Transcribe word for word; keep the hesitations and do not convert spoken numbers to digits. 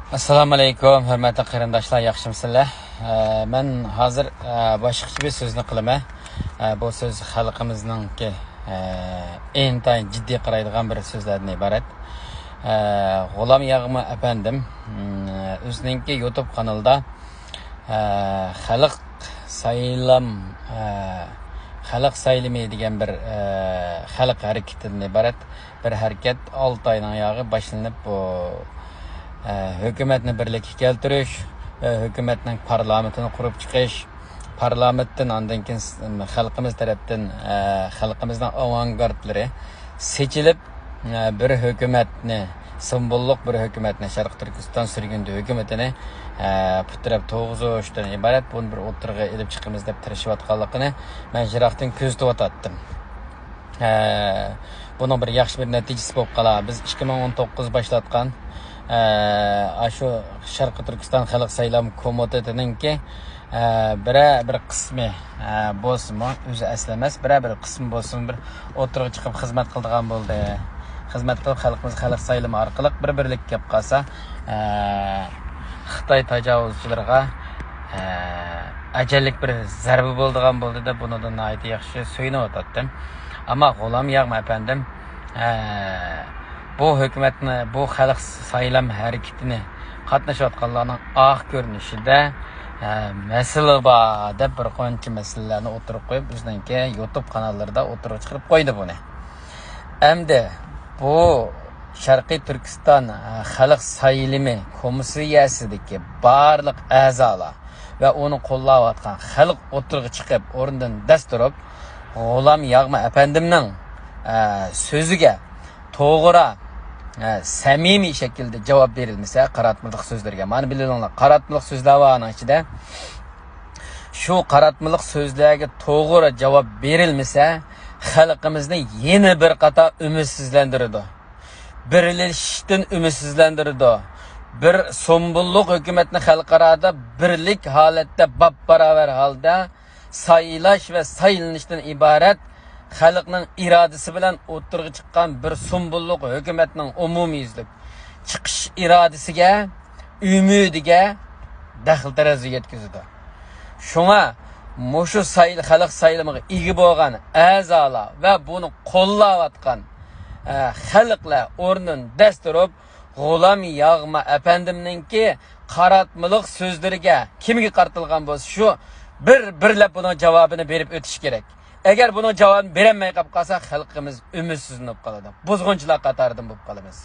ئەسسالامۇ ئەلەيكۇم، ھۆرمەتلىك قېرىنداشلار، ياخشىمۇسىلەر؟ ئە، مەن ھازىر، ئە، باشقىچە بىر سۆزنى قىلىمەن. ئە، بۇ سۆز خەلقىمىزنىڭكى، ئە، ئىنتايىن جىددىي قارايدىغان بىر سۆزلەردىن ئىبارەت. ئە، غۇلام ياغما ئەپەندىم، م، ئۆزىنىڭكى يۇتۇب قانىلىدا، ئە، خەلق سايلام، ئە، خەلق سايلىمى دېگەن بىر، ئە، خەلق ھەرىكىتىدىن ئىبارەت بىر ھەرىكەت ئالتە ئاينىڭ ياغى باشلىنىپ، بۇ، ئە، ھۆكۈمەتنى بىرلىككە كەلتۈرۈش، ئە، ھۆكۈمەتنىڭ پارلامېنتىنى قۇرۇپ چىقىش، پارلامېنتتىن ئاندىن كېيىن س-، خەلقىمىز تەرەپتىن، ئە، خەلقىمىزنىڭ ئاۋانگارتلىرى سېچىلىپ، ئە، بىر ھۆكۈمەتنى، سىمۋوللۇق بىر ھۆكۈمەتنى، شەرقىي تۈركىستان سۈرگۈندە ھۆكۈمىتىنى، ئە، پۇت تىرەپ تۇرغۇزۇشتىن ئىبارەت، بۇنى بىر ئوتتۇرىغا ئېلىپ چىقىمىز دەپ تىرىشىۋاتقانلىقىنى مەن يىراقتىن كۆزىتىۋاتاتتىم. ئە، بۇنىڭ بىر ياخشى بىر نەتىجىسى بولۇپ قالا. بىز ئىككى مىڭ ئون توققۇز باشلاتقان، ئە، ئاشۇ شەرقىي تۈركىستان خەلق سايلام كومىتېتىنىڭكى، ئە، بىرەر بىر قىسمى، ئە، بولسىمۇ، ئۆزى ئەسلى ئەمەس، بىرەر بىر قىسمى بولسىمۇ بىر ئوتتۇرىغا چىقىپ خىزمەت قىلىدىغان بولدى. خىزمەت قىلىپ خەلقىمىز خەلق سايلىمى ئارقىلىق بىر بىرلىككە كەپ قالسا، ئە، خىتاي تاجاۋۇزچىلىرىغا، ئە، ئەجەللىك بىر زەربە بولىدىغان بولدى دەپ بۇنىڭدىن ناھايىتى ياخشى سۆيۈنۈۋاتاتتىم. ئەمما غۇلام ياغما ئەپەندىم، ئە، بۇ ھۆكۈمەتنى، بۇ خەلق سايلام ھەرىكىتىنى قاتنىشىۋاتقانلارنىڭ ئاق كۆرۈنۈشىدە، ئە، مەسىلە بار دەپ بىر قانچە مەسىلىلەرنى ئوتتۇرىغا قويۇپ، ئۆزىنىڭكى يۇتۇب قاناللىرىدا ئوتتۇرىغا چىقىرىپ قويدى بۇنى. ئەمدى بۇ شەرقىي تۈركىستان، ئە، خەلق سايلىمى كومىسسىيەسىدىكى بارلىق ئەزالار ۋە ئۇنى قوللاۋاتقان خەلق ئوتتۇرىغا چىقىپ، ئورنىدىن دەس تۇرۇپ، غۇلام ياغما ئەپەندىمنىڭ، ئە، سۆزىگە توغرا، ئە، سەمىمىي شەكىلدە جاۋاب بېرىلمىسە، قاراتمىلىق سۆزلەرگە، مانا بىلىۋېلىڭلار، قاراتمىلىق سۆزلەر بار ئانىڭ ئىچىدە. شۇ قاراتمىلىق سۆزلەرگە توغرا جاۋاب بېرىلمىسە، خەلقىمىزنى يەنە بىر قاتار ئۈمىدسىزلەندۈرىدۇ. بىرلىشىشتىن ئۈمىدسىزلەندۈرىدۇ. بىر سۇمبۇللۇق ھۆكۈمەتنى خەلقئارادا بىرلىك ھالەتتە باپباراۋەر ھالدا سايلاش ۋە سايلىنىشتىن ئىبارەت خەلقنىڭ ئىرادىسى بىلەن ئوتتۇرىغا چىققان بىر سۇمبۇللۇق ھۆكۈمەتنىڭ ئومۇميۈزلۈك چىقىش ئىرادىسىگە، ئۈمىدىگە دەخلى تەرەززۇ يەتكۈزىدۇ. شۇڭا مۇشۇ سايل-، خەلق سايلىمىغا ئىگە بولغان ئەزالار ۋە بۇنى قوللاۋاتقان، ئە، خەلقلەر ئورنىدىن دەس تۇرۇپ، غۇلام ياغما ئەپەندىمنىڭكى قاراتمىلىق سۆزلىرىگە كىمگە قارىتىلغان بولسا، شۇ بىر بىرلەپ بۇنىڭ جاۋابىنى بېرىپ ئۆتۈش كېرەك. ئەگەر بۇنىڭ جاۋابىنى بېرەلمەي قاپ قالسا، خەلقىمىز ئۈمىدسىزلىنىپ قالىدۇ. بۇزغۇنچىلار قاتارىدىن بولۇپ قالىمىز.